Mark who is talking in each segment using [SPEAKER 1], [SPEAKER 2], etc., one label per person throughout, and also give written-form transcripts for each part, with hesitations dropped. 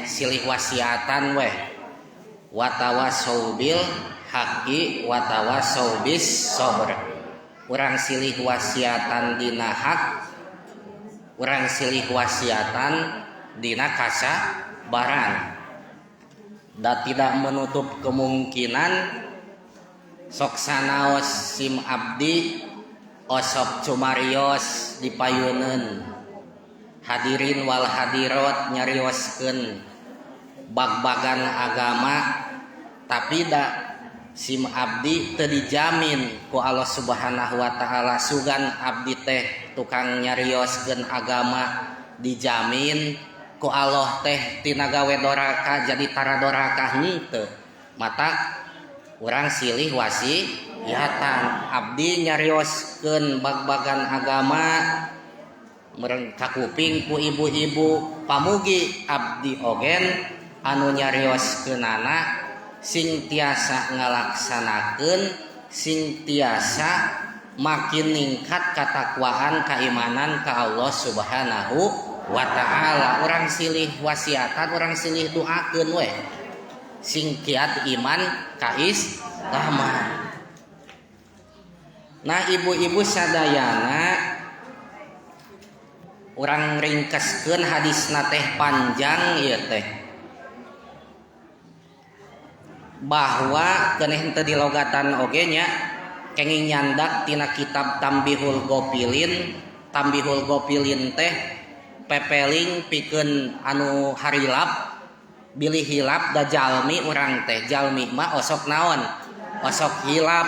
[SPEAKER 1] teh silih wasiatan weh, watawasau bil haqqi watawasau bis sabr. Urang silih wasiatan dina hak, urang silih wasiatan dina kasabaran. Da tidak menutup kemungkinan sok sanaos sim abdi osok cumarios dipayuneun hadirin wal hadirat nyarioskeun bag-bagan agama, tapi da sim abdi teu dijamin ku Allah Subhanahu wa taala. Sugan abdi teh tukang nyarioskeun agama dijamin ku Allah teh tina gawe doraka jadi tara doraka, henteu. Mata urang silih wasiatan, abdi nyarioskeun bag-bagan agama meureun kakuping ku ibu-ibu, pamugi abdi ogen anu nyarioskeunana sing tiasa ngalaksanakeun, sing tiasa makin ningkat katakwaan, keimanan ka Allah Subhanahu wa taala. Urang silih wasiatan, urang silih doakeun we sing kiat iman kaislaman. Nah, ibu-ibu sadayana, urang ringkeskeun hadisna teh panjang ieu teh, bahwa keneh henteu dilogatan oge nya, kenging nyandak tina kitab Tambihul Gofilin. Tambihul Gofilin teh pepeling pikeun anu harilap, bilih hilap, da jalmi urang teh jalmi mah osok naon, osok hilap,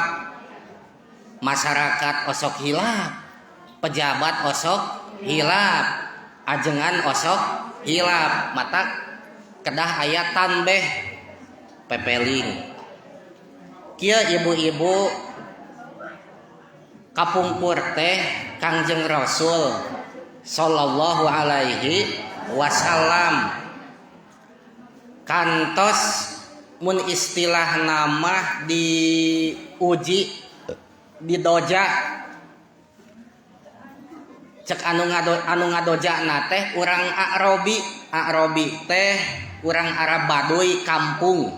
[SPEAKER 1] masyarakat osok hilap, pejabat osok hilap, ajengan osok hilap, mata kedah aya tanbeh, pepeling. Kieu ibu-ibu, kapungkur teh Kangjeng Rasul sallallahu alaihi wasallam kantos mun istilah nama diuji, didoja. Cek anu ngado, anu ngadoja na teh urang A'robi. A'robi teh urang Arab Baduy kampung.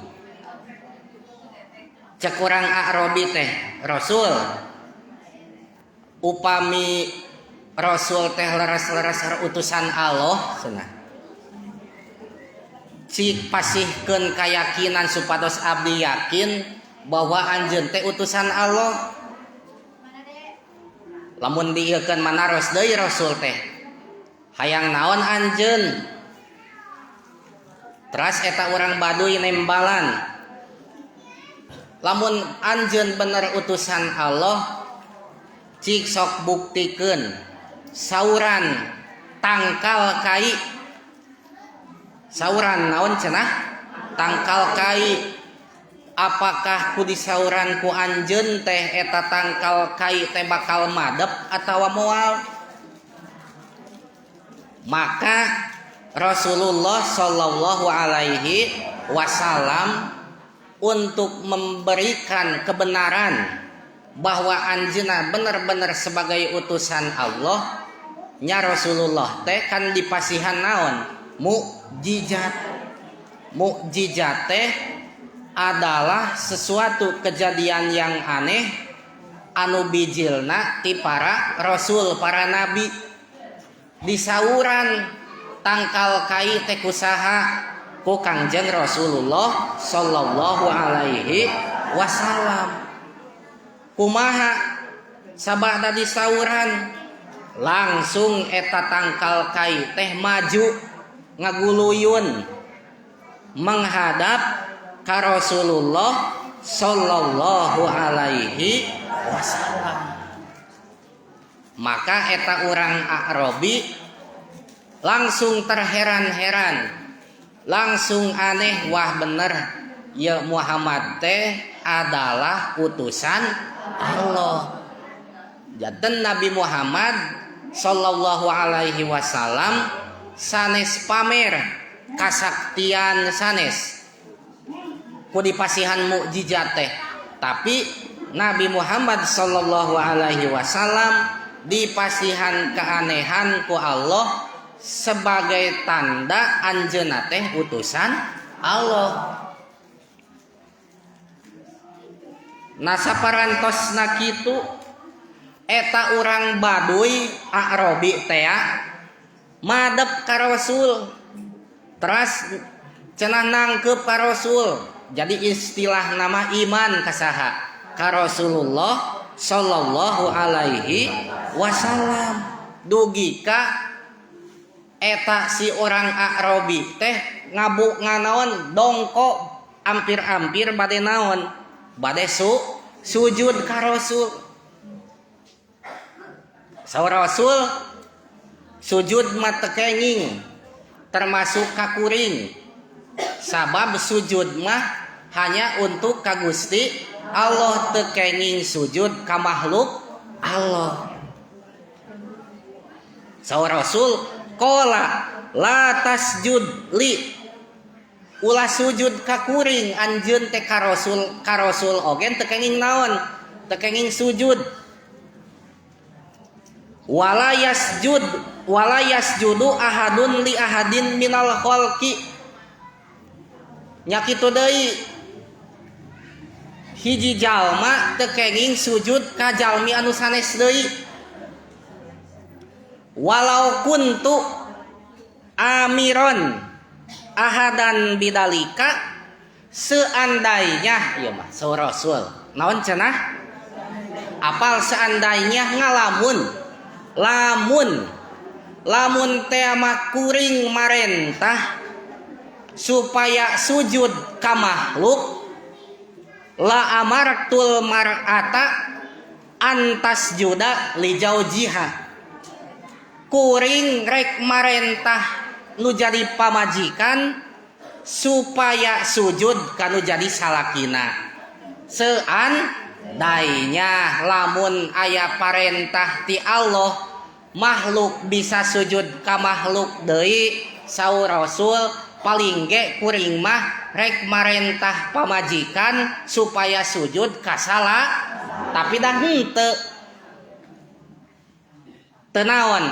[SPEAKER 1] Cek urang A'robi teh, "Rasul, upami Rasul teh leres-leres utusan Allah cenah, cik pasihkeun keyakinan supados abdi yakin bahwa anjeun teh utusan Allah." Lamun diieukeun manaros deui Rasul teh, "Hayang naon anjeun?" Teras eta urang Baduy nembalan, "Lamun anjeun bener utusan Allah, cik sok buktikeun, sauran tangkal kai." Sauran naon cenah? Tangkal kai. Apakah ku disauran ku anjeun teh eta tangkal kai teh bakal madep atawa moal? Maka Rasulullah Shallallahu alaihi wasallam untuk memberikan kebenaran bahwa anjeunna benar-benar sebagai utusan Allah nya, Rasulullah teh kan dipasihan naon? Mukjizat. Mukjizat teh adalah sesuatu kejadian yang aneh anu bijilna ti para rasul, para nabi. Disauran tangkal kai teh kusaha? Ku Kangjeng Rasulullah sallallahu alaihi wasallam. Kumaha sabada disauran, langsung eta tangkal kai teh maju ngaguluyun menghadap ka Rasulullah sallallahu alaihi wasallam. Maka eta orang A'robi langsung terheran-heran, langsung aneh, "Wah, bener ya, Muhammad teh adalah utusan Allah." Janten Nabi Muhammad sallallahu alaihi wasallam sanes pamer kasaktian, sanes ku dipasihan mukjizat teh, tapi Nabi Muhammad sallallahu alaihi wasallam dipasihan keanehan ku Allah. Sebagai tanda anjeunna teh utusan Allah. Nah saparantosna kitu eta urang Baduy A'rabi teh madep ka Rasul. Teras cenah nangkep ka Rasul. Jadi istilah nama iman ka saha? Ka Rasulullah sallallahu alaihi wasallam. Dugi ka eta si orang A'rabi teh ngabuk nganaon dongko ampir-ampir bade naon bade sujud ka Rasul. Saur Rasul sujud mah teu kenging termasuk ka kuring, sabab sujud mah hanya untuk ka Gusti Allah, teu kenging sujud ka makhluk Allah. Saur Rasul qala la tasjud li, ulah sujud ka kuring anjeun teh ka Rasul, ka Rasul oge teu kenging naon, teu kenging sujud. Wala yasjud wala yasjudu ahadun li ahadin minal khalqi, nya kitu deui hiji jalma teu kenging sujud ka jalmi anu sanes deui. Walau kuntu amiron ahadan bidalika, seandainya ieu mah saur Rasul naon cenah apal seandainya ngalamun lamun lamun teh mah kuring marentah supaya sujud ka makhluk, la amartul mar'ata antas juda li jaujiha, kuring rek marentah nu jadi pamajikan supaya sujud kanu jadi salakina. Seandainya lamun aya parentah ti Allah makhluk bisa sujud ka makhluk deui, saur Rasul paling ge kuring mah rek marentah pamajikan supaya sujud ka sala, tapi dah henteu. Teu naon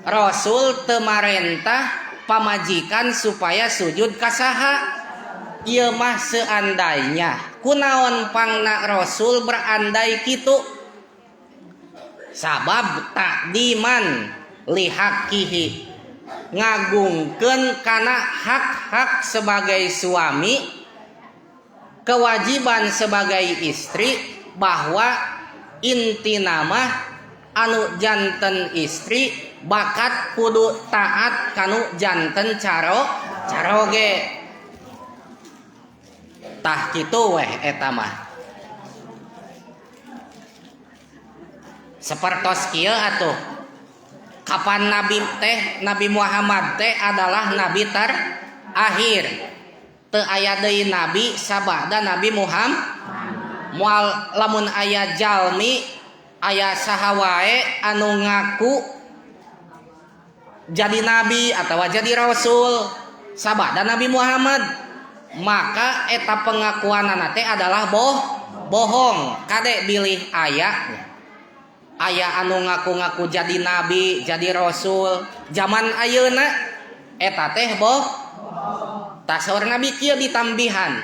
[SPEAKER 1] Rasul teu marentah pamajikan supaya sujud ka saha? Ieu mah seandainya. Kunaon pangna Rasul berandai kitu? Sabab takdiman lihakihi, ngagungkeun kana hak-hak sebagai suami, kewajiban sebagai istri, bahwa intina mah anu janten istri bakat kudu taat kanu janten caroge. Tah kitu weh eta mah. Sapertos kieu atuh. Kapan nabi teh, Nabi Muhammad teh adalah nabi terakhir. Teu aya deui nabi sabada Nabi Muhammad. Moal lamun aya jalmi aya saha wae anu ngaku jadi nabi atawa jadi rasul sabada Nabi Muhammad, maka eta pengakuanana teh adalah bohong. Kade bilih aya aya anu ngaku-ngaku jadi nabi, jadi rasul zaman ayeuna eta teh tah saur nabi kieu ditambihan,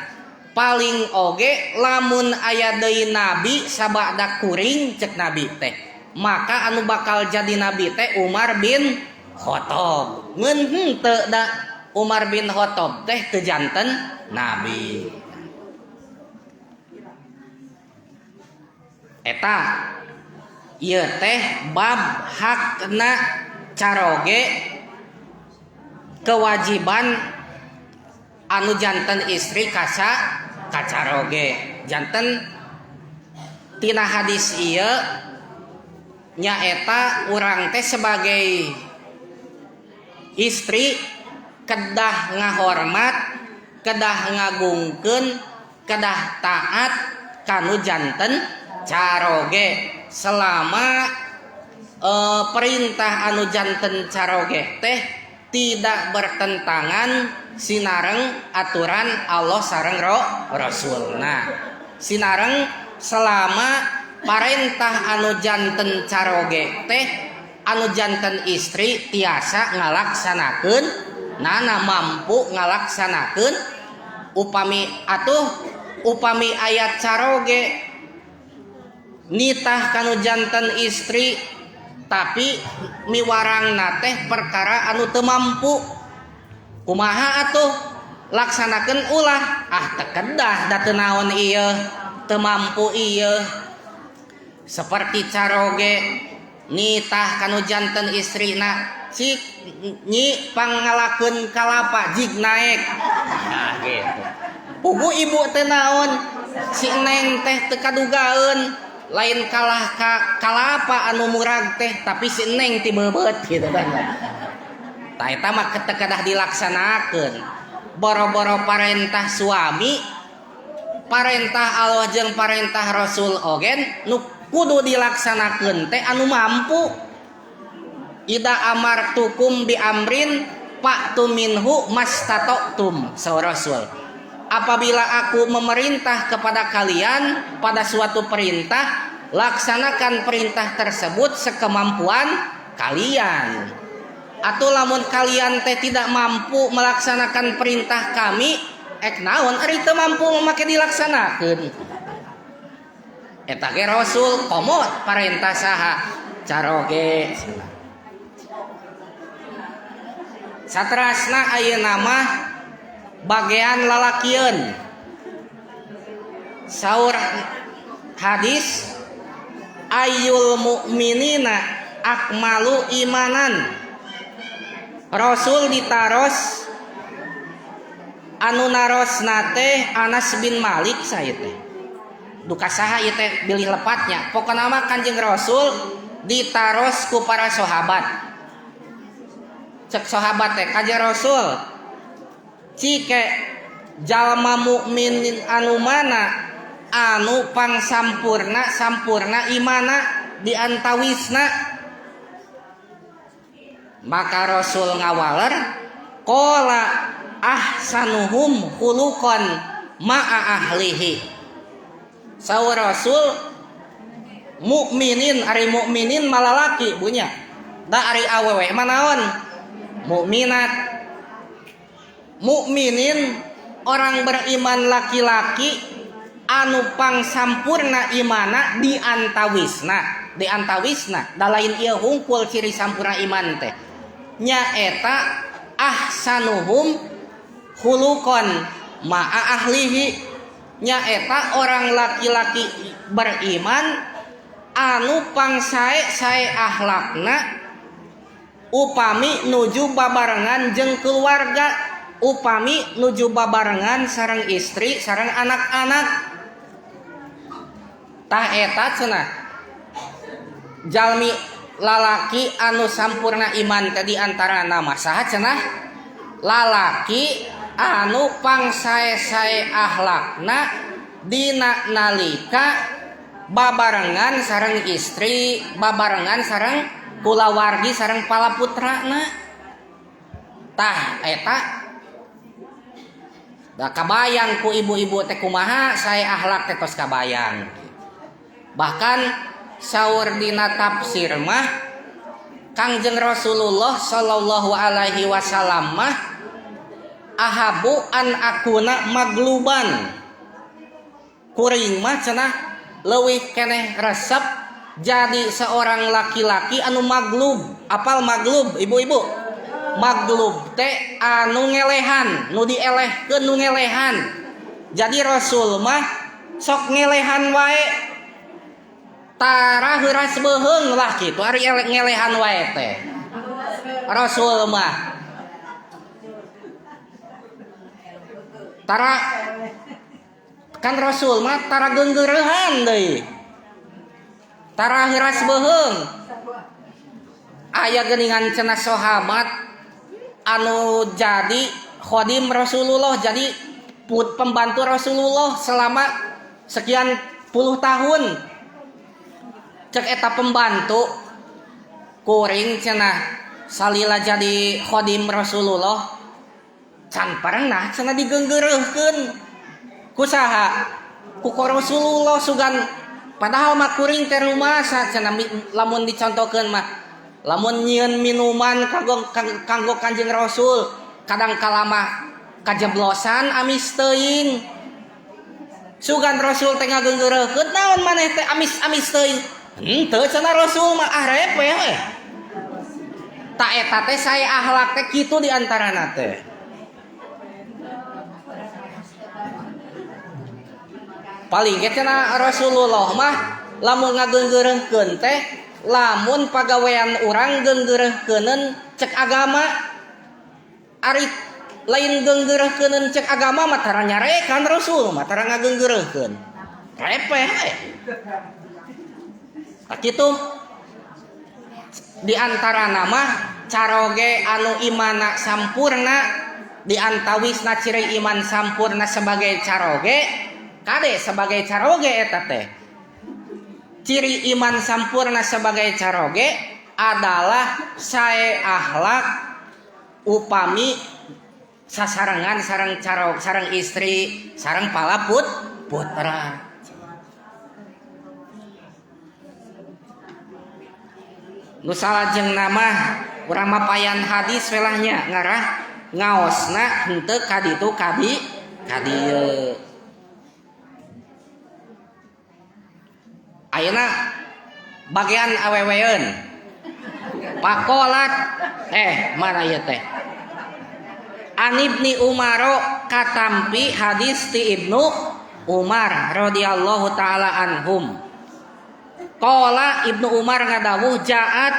[SPEAKER 1] paling oge lamun aya deui nabi sabada kuring cek nabi teh, maka anu bakal jadi nabi teh Umar bin Khattab. Ngeun henteu da Umar bin Khattab teh teu janten nabi. Eta ieu teh bab hakna caroge, kewajiban anu janten istri kasa kacaroge. Janten tina hadis ieu nyaeta urang teh sebagai istri kedah ngahormat, kedah ngagungkeun, kedah taat kanu janten caroge. Selama perintah anu janten caroge teh tidak bertentangan sinareng aturan Allah sareng Rasulna. Sinareng selama parentah anu janten caroge teh anu janten istri tiasa ngalaksanakeun nana mampu ngalaksanakeun upami atuh upami aya caroge nitah kanu janten istri tapi miwarangna teh perkara anu teu mampu kumaha atuh laksanakeun ulah ah teu kedah da teu naon ieu teu mampu ieu seperti caroge nitah kanu janten istrina cik nyi pangngalakeun kalapa jig naek nah gitu pugu ibu teh naon si neng teh teu kadugaeun lain kalah ka kalapa anu murag teh tapi si neng ti beubeut gitu kan tah eta mah teu kedah dilaksanakeun boro-boro parentah suami parentah Allah jeung parentah Rasul ogen nu kudu dilaksanakeun teh anu mampu ida amartukum bi amrin fa'tu minhu mastata'tum saur Rasul apabila aku memerintah kepada kalian pada suatu perintah laksanakan perintah tersebut sekemampuan kalian atau lamun kalian teh tidak mampu melaksanakan perintah kami ek naon ari teu mampu make dilaksanakeun eta ge Rasul komo parentah saha caroge saterasna ayeuna mah bagian lalakieun saur hadis ayyul mukminina akmalu imanan Rasul ditaros anu narosna teh Anas bin Malik saya teh duka saha ieu teh bilih lepatnya pokona mah Kanjeng Rasul ditaros ku para sahabat cek sahabat teh Kanjeng Rasul cike jalma mukmin anu mana anu pangsampurna sampurna imana di antawisna maka Rasul ngawaler qala ahsanuhum khuluqan ma'a ahlihi saur Rasul mukminin ari mukminin malalaki bunya da ari awewe mah naon mukminat mukminin orang beriman laki-laki anu pangsampurna imana di antawisna da lain ieu hungkul ciri sampurna iman teh nyaeta ahsanuhum khuluqan ma'a ahlihi nyaeta orang laki-laki beriman anu pangsae-sae akhlakna upami nuju babarengan jeung keluarga upami nuju babarengan sareng istri sareng anak-anak tah eta cenah jalmi lalaki anu sampurna iman tadi antara nama saha cenah lalaki anu pangsae-sae akhlakna dina nalika babarengan sareng istri babarengan sareng kulawargi sareng palaputrana tah eta da kabayang ku ibu-ibu teh kumaha sae akhlak teh tos kabayang bahkan saur dina tafsir mah Kangjeng Rasulullah sallallahu alaihi wasallam mah ahabu an akuna magluban kuring mah cenah leuwih keneh resep jadi seorang laki-laki anu maglub apal maglub ibu-ibu maglub teh anu ngelehan nu dielehkeun nu ngelehan jadi Rasul mah sok ngelehan wae tara heuras beuheung lah kitu ari ngelehan wae teh Rasul mah tara kan Rasul mah tara geunggeureuhan deui tara heuras beuheung aya geuningan cenah sahabat anu jadi khodim Rasulullah jadi pembantu Rasulullah selama sekian puluh tahun cek eta pembantu kuring cenah salila jadi khodim Rasulullah can pernah cenah digeunggeureuhkeun ku saha ku Rasulullah sugan padahal mah kuring teh rumasa cenah lamun dicontohkeun mah Lamun nyieun minuman kanggo Kanjeng Rasul kadang kalama kajeblosan amis teuing. Sugan Rasul teh ngageunggeurekeun naon maneh teh amis-amis teuing. Henteu cenah Rasul mah ah repeh we. Ta eta teh sae akhlak teh kitu di antarana teh. Paling ge cenah Rasulullah mah lamun ngageunggeurekeun teh lamun pagawean urang geunggeureukeuneun cek agama. Ari lain geunggeureukeuneun cek agama mah tara nyarekan Rasul mah tara ngageunggeurekeun. Repeh we. Tah kitu di antara nama caroge anu imana sampurna di antawisna ciri iman sampurna sebagai caroge kade sebagai caroge eta teh. Ciri iman sampurna sebagai caroge adalah sae akhlak upami sasarengan sareng carog sareng istri sareng pala putra. Nu salajengna mah urang mapayan hadis welahnya ngarah ngaosna henteu kaditu kadi kadieu. Ayeuna bagian aweweun pakolat mana ieu teh An Ibni Umaro katampi hadis ti Ibnu Umar radhiyallahu taala anhum. Qala Ibnu Umar ngadawuh jaat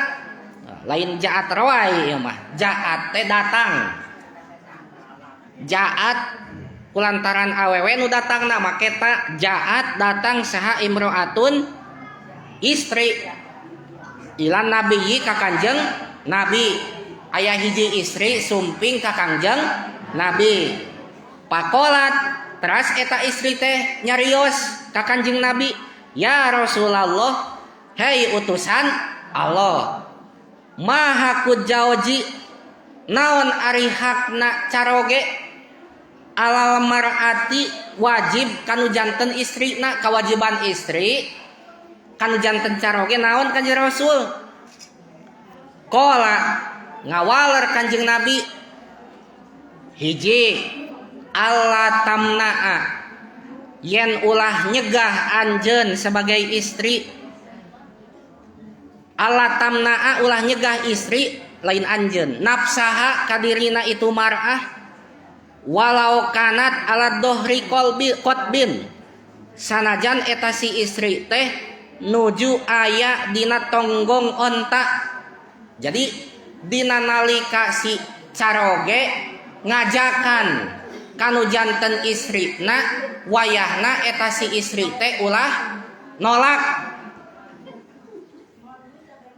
[SPEAKER 1] lain jaat rawai ieu mah jaat teh datang. Jaat kulantaran awewe nu datangna make ta jaat datang saha imro'atun istri ilan nabiyyi ka Kanjeng Nabi. Aya hiji istri sumping ka Kangjeng Nabi. Pakolat teras eta istri teh nyarios ka Kanjeng Nabi, ya Rasulullah, hei utusan Allah, maha kujauji naon ari hakna caroge alal mar'ati wajib kanu janten istrina, kewajiban istri kanu janten caroge naon Kanjeng Rasul? Qala ngawaler Kanjeng Nabi hiji alla tamna'a yen ulah nyegah anjeun sebagai istri. Alla tamna'a ulah nyegah istri lain anjeun nafsaha kadirina itu mar'ah walau kanat ala dohri qalbi qatbin sanajan eta si istri teh nuju aya dina tonggong onta. Jadi dina nalika si caroge ngajakan kanu janten istrina wayahna eta si istri teh ulah nolak.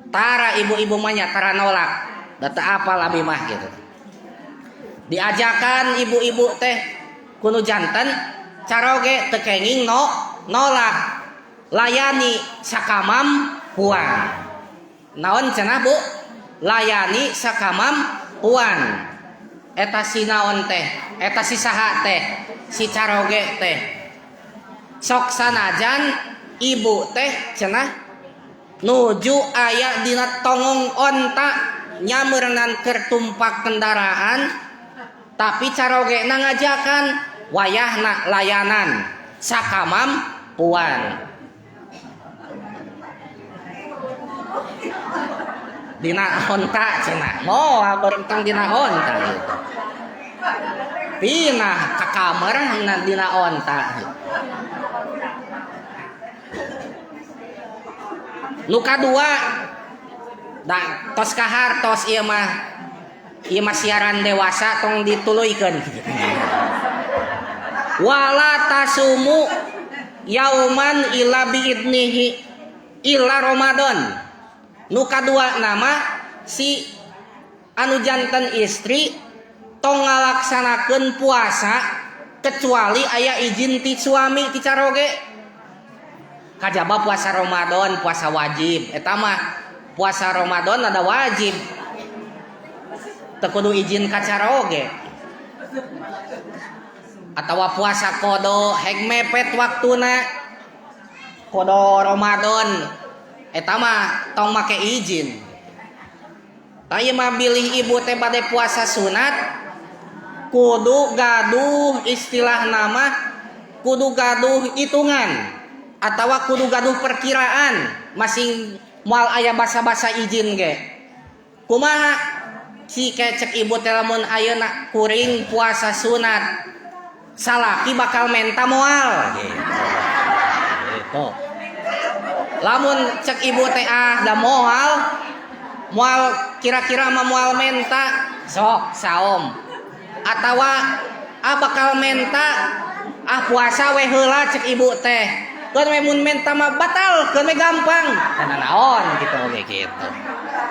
[SPEAKER 1] Tara ibu-ibu mah nya tara nolak. Da teu apal abi mah gitu. Diajakan ibu-ibu teh kunu janten caroge teu kenging nolak. Layani sakamampuan. Naon cenah Bu? Layani sakamampuan. Eta si naon teh? Eta si saha teh? Si caroge teh. Sok sanajan ibu teh cenah nuju aya dina tongong onta nyameurnan keur tumpak kendaraan tapi carogena ngajakan wayahna layanan sakamampuan. Dina onta cenah moal berentang dina onta gitu. Pinah ka kamar na dina onta. Nu kadua da tos kahar tos ieu mah siaran dewasa tong dituluykeun. Wala tasumu yauman illa biidnihi illa Ramadan. Nu kadua nama si anu janten istri tong ngalaksanakeun puasa kecuali aya izin ti suami ti caroge. Kajaba puasa Ramadan puasa wajib eta mah puasa Ramadan ada wajib teu kudu izin ka caroge. Atawa puasa kodo heg mepet waktuna kodo Ramadan eta mah tong make izin. Tah ieu mah bilih ibu teh bade puasa sunat kudu gaduh istilah nama kudu gaduh hitungan atawa kudu gaduh perkiraan masing moal aya basa-basa izin ge. Kumaha si kecek ibu teh lamun ayeuna kuring puasa sunat salaki bakal menta moal gitu. Gitu. Lamun cek ibu teh ah da moal moal kira-kira mah moal menta sok saom atawa ah bakal menta ah puasa we heula cek ibu teh keun we mun menta mah batal keun we gampang kana naon gitu oge gitu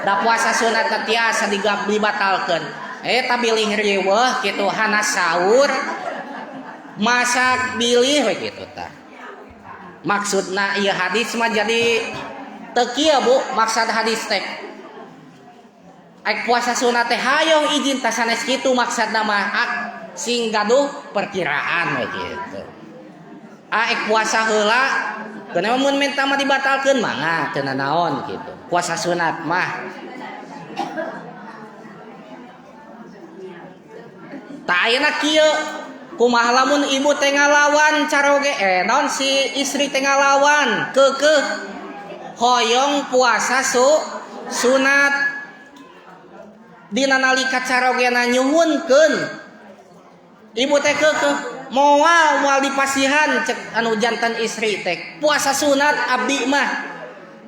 [SPEAKER 1] da puasa sunat teh tiasa dibatalkeun eta bilih riweuh kitu hana sahur masak bilih we kitu tah maksudna ieu hadis mah jadi teu kieu Bu maksud hadis teh aik puasa sunat teh hayoh izin tah sanes kitu maksudna mah sing gaduh perkiraan we kitu. Aik puasa heula keun mun menta mah dibatalkeun mangga teu nanaon kitu. Puasa sunat mah. Tah ayeuna kieu kumaha lamun ibu teh ngalawan caroge naon si istri teh ngalawan keukeuh hoyong puasa sunat dina nalika carogena nyuhunkeun ibu teh keukeuh moal moal dipasihan cek anu jantan istri teh puasa sunat abdi mah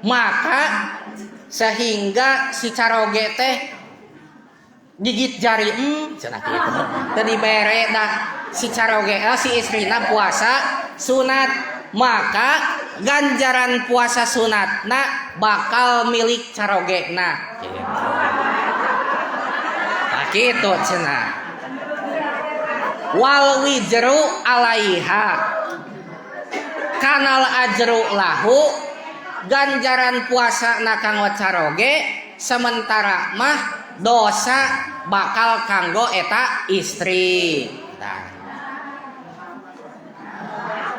[SPEAKER 1] maka sehingga si caroge teh gigit jari cenah kitu teu dibere dah si caroge si istrina puasa sunat maka ganjaran puasa sunatna bakal milik carogena gitu. Gitu cenah wal wijru alaiha kanal ajru lahu ganjaran puasa na kanggo caroge sementara mah dosa bakal kanggo eta istri nah,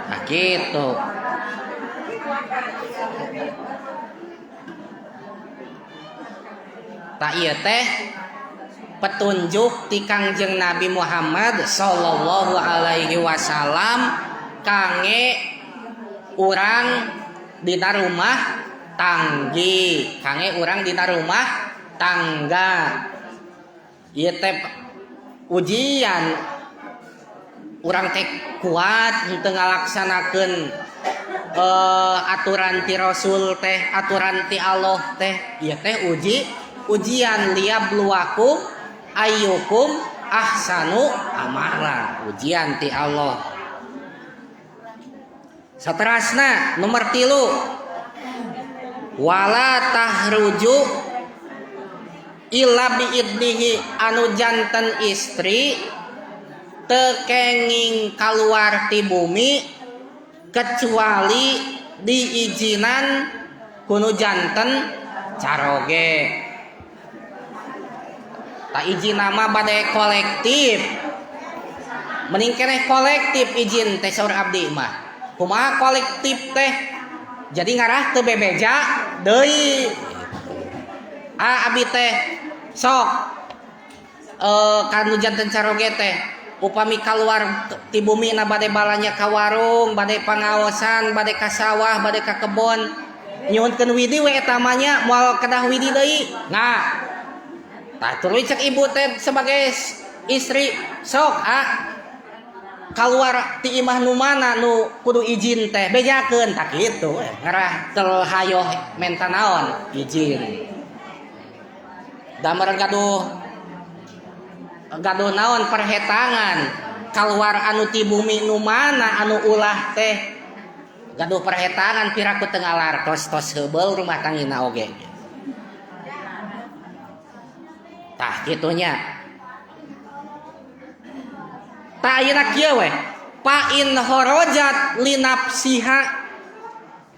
[SPEAKER 1] nah gitu tak ieu teh petunjuk ti Kangjeng Nabi Muhammad sallallahu alaihi wasallam kange urang dina rumah tanggi kange urang dina rumah tangga ieu teh ujian urang teh kuat henteu ngalaksanakeun aturan ti Rasul teh aturan ti Allah teh ieu teh ujian liyabluwakum ayyukum ahsanu amala ujian ti Allah. Saterasna nomor 3 wala tahruju illa biidnihi anu janten istri teu kenging kaluar ti bumi kecuali diizinan ku nu janten caroge. Tak izin nama bade kolektif mending keneh kolektif izin teh saur abdi mah kumaha kolektif teh jadi ngarah teu bebeja deui ah abdi teh sok kanu janten caroge teh upami kaluar ti bumi na bade balanya ka warung bade pangaosan bade ka sawah bade ka kebon nyuhunkeun widi we eta mah nya moal kedah widi deui nah tah tuluy cek ibu teh sebagai istri sok ah keluar ti imah nu mana nu kudu izin teh bejakeun tah kitu ngarah tel hayoh menta naon izin damar gaduh gaduh naon perhetangan keluar anu ti bumi nu mana anu ulah teh gaduh perhetangan piraku teu ngalar tos heubeul rumah tangina oge. Tah kitunya. Tah ayeuna kieu we. Fa in kharajat linafsiha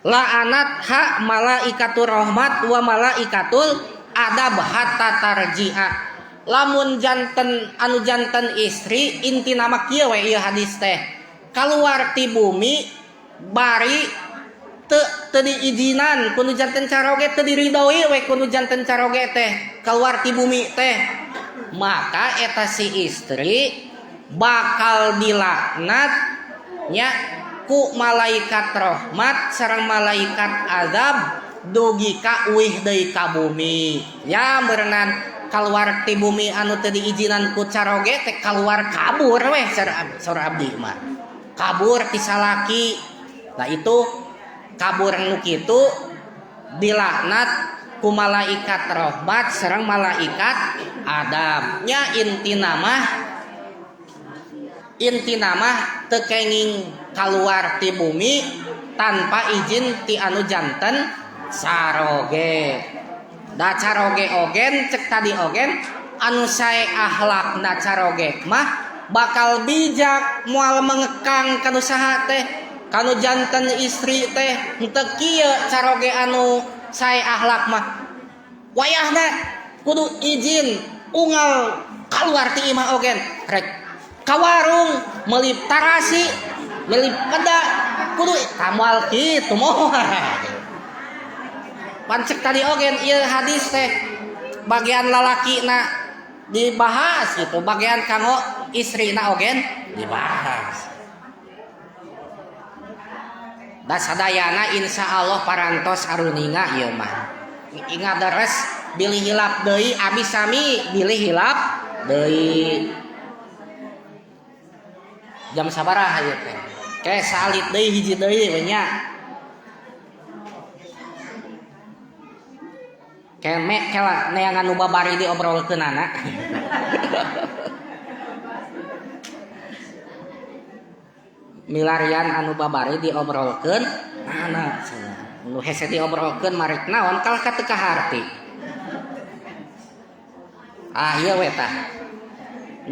[SPEAKER 1] la'anat ha malaikatur rahmat wa malaikatul adab hatta tarji'a. Lamun janten anu janten istri inti nama kieu we ieu hadis teh. Kaluar ti bumi bari teu teu diizinan ku nu janten caroge, teu diridoi we ku nu janten caroge teh keluar ti bumi teh, maka eta si istri bakal dilaknat nya ku malaikat rahmat sareng malaikat azab dugi ka uih deui ka bumi. Ya meureunan kaluar ti bumi anu teu diizinan ku caroge teh kaluar kabur weh saur abdi mah. Kabur ti salaki. Nah itu kabur nu kitu dilaknat ku malaikat rahmat sareng malaikat adab. Nya intina mah teu kenging kaluar ti bumi tanpa izin ti anu janten caroge. Da caroge ogen cek tadi ogen anu sae akhlakna caroge mah bakal bijak moal mengekang kanu saha teh kanu janten istri teh. Henteu kieu caroge anu sae akhlak mah wayahna kudu izin unggal kaluar ti imah ogen rek ka warung meuli tarasi meuli peda kudu kamoal kitu moal. Pancek tadi ogen ieu hadis teh bagian lalakina dibahas gitu, bagian kanggo istrina ogen dibahas. Da sadayana insyaallah parantos aruninga ieu mah. Ingat deres bilih hilap deui abi sami bilih hilap deui. Jam sabaraha ieu teh? Ke salit deui hiji deui we nya. Keme kela neangan nu babari diobrolkeunana. Milarian anu babari diobrolkeun mana cenah. Nu hese diobrolkeun marek naon kalah ka teu kaharti. Ah ieu we tah.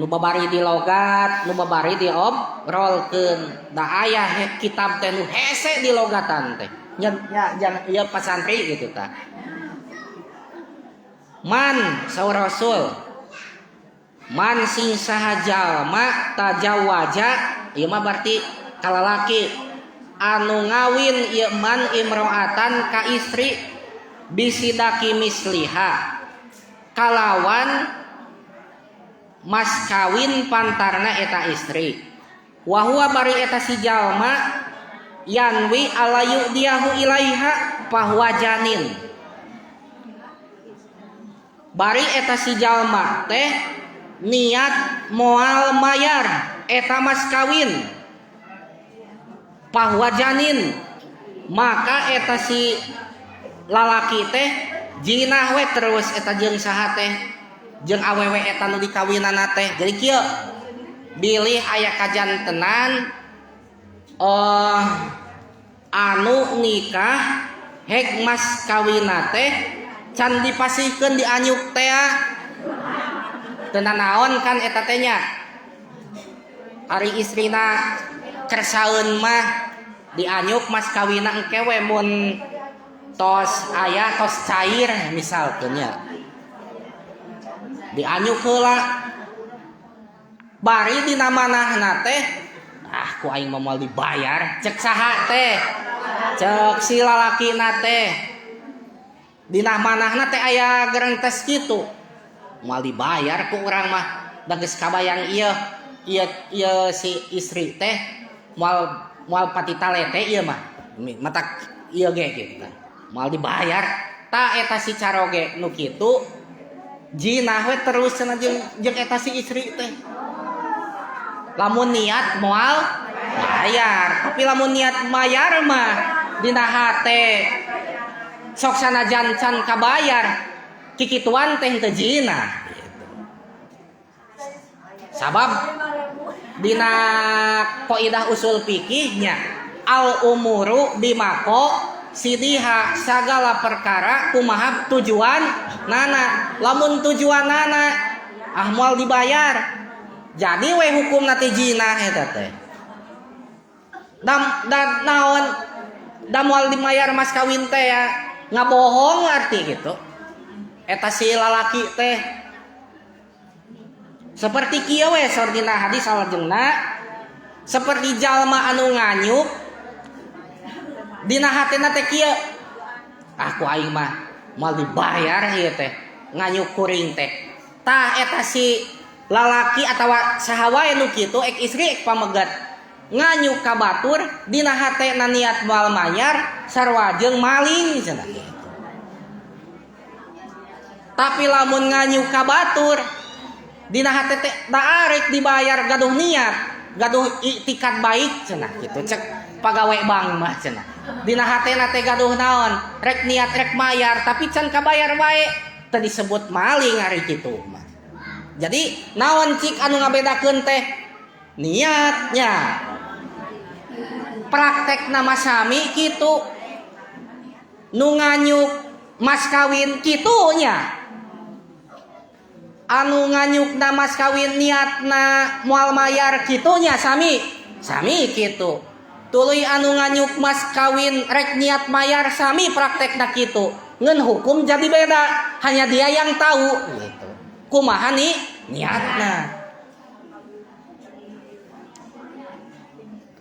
[SPEAKER 1] Nu babari dilogat, nu babari diobrolkeun. Da aya kitab teh nu hese dilogatan teh. Nya nya ieu pasantri gitu tah. Man saur Rasul man sing saha jalma tajawaja ieu mah berarti kalalaki anu ngawin ieu man imro'atan ka istri bisidaki misliha kalawan mas kawin pantarna eta istri wa huwa bari eta si jalma yanwi alayu diahu ilaiha fahuwa janin bari eta si jalma teh niat moal mayar eta mas kawin fahuwa janin maka eta si lalaki teh jinah we terus eta jeung saha teh jeung awewe eta nu dikawinana teh. Jadi kieu bilih aya kajantenan anu nikah hek mas kawina teh can dipasihkeun dianyuk teh teu nanaon kan eta teh nya. Ari istrina kersaeun mah dianyuk mas kawina engke we mun tos aya tos cair misalkeun nya. Dianyuk heula bari dina manahna teh ah ku aing mah moal dibayar cek saha teh cek si lalakina teh dina manahna teh aya gerentes kitu moal dibayar ku urang mah da geus kabayang ieu ieu ieu si istri teh moal moal patitalete ieu mah matak ieu ge kitu moal dibayar ta eta si caroge nu kitu jinah we terus cenah jeung eta si istri teh lamun niat moal bayar tapi lamun niat mayar mah dina hate sok sanajan can kabayar kikituan teh teu jinah gitu. Sabab dina kaidah usul fikihnya al umuru bimako sidiha sagala perkara kumaha tujuan nana lamun tujuan nana ah moal dibayar jadi we hukumna teh jinah eta teh dam dan naon da moal dibayar mas kawin teh ya ngabohong arti gitu eta si lalaki teh seperti kieu we sordina hadis salajengna seperti jalma anu nganyuk Dina hatena teh kieu, ah ku aing mah moal dibayar ieu teh nganyuk kuring teh. Tah eta si lalaki atawa saha wae nu kitu, ek istri ek pamegat, nganyuk ka batur dina hatena niat moal mayar, sarua jeung maling cenah gitu. Tapi lamun nganyuk ka batur dina hate teh da arek dibayar, gaduh niat, gaduh iktikad baik cenah gitu, cek pagawe bank mah cenah, dina hatena teh gaduh naon, rek niat rek mayar tapi can kabayar wae, teu disebut maling ari kitu mah. Jadi naon cik anu ngabedakeun teh? Niatnya. Praktek nama sami kitu, nu nganyuk mas kawin kitunya, anu nganyuk na mas kawin niatna moal mayar kitunya, sami sami kitu. Tuluy anu nganyuk mas kawin rek niat mayar, sami praktekna kitu, ngan hukum jadi beda, hanya dia yang tahu gitu kumaha nih niatna.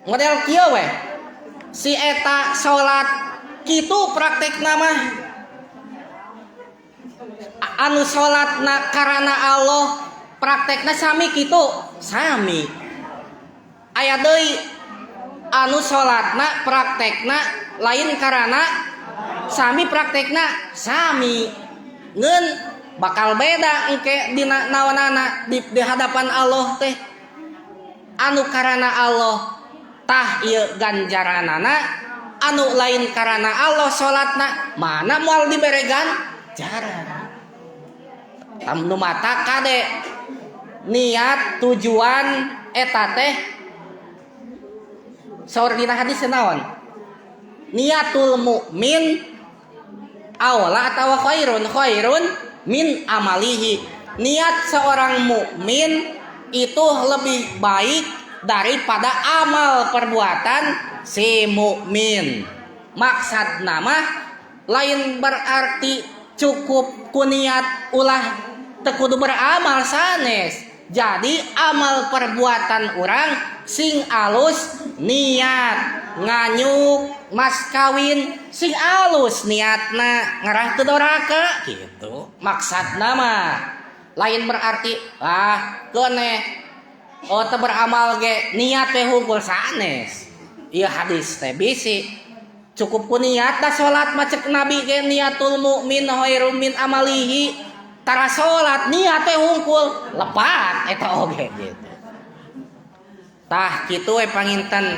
[SPEAKER 1] Model kieu we, si eta salat kitu praktekna mah, anu salatna karana Allah praktekna sami kitu, sami. Aya deui anu salatna praktekna lain karana, sami praktekna sami, ngeun bakal beda engke dina naonana di hadapan Allah teh. Anu karana Allah tah ieu ganjaranana, anu lain karana Allah salatna mana moal dibere ganjaran. Nu mata kade niat tujuan eta teh. Saur dina hadis naon? Niatul mukmin awla atawa khairun, khairun min amalihi. Niat seorang mukmin itu lebih baik daripada amal perbuatan si mukmin. Maksud nama lain berarti cukup ku niat ulah teu kudu beramal, sanes. Jadi amal perbuatan orang sing alus niat, nganyuk mas kawin sing alus niatna, ngarah teu doraka gitu. Maksudna mah lain berarti ah keuneh oh teu beramal ge niat teh hungkul, sanes. Ieu hadis teh bisi cukup ku niat da salat mah cek Nabi ge niatul mukmin khairum min amalihi. Tara salat niat teh hungkul, lepat eta oge gitu. Tah kitu we panginten.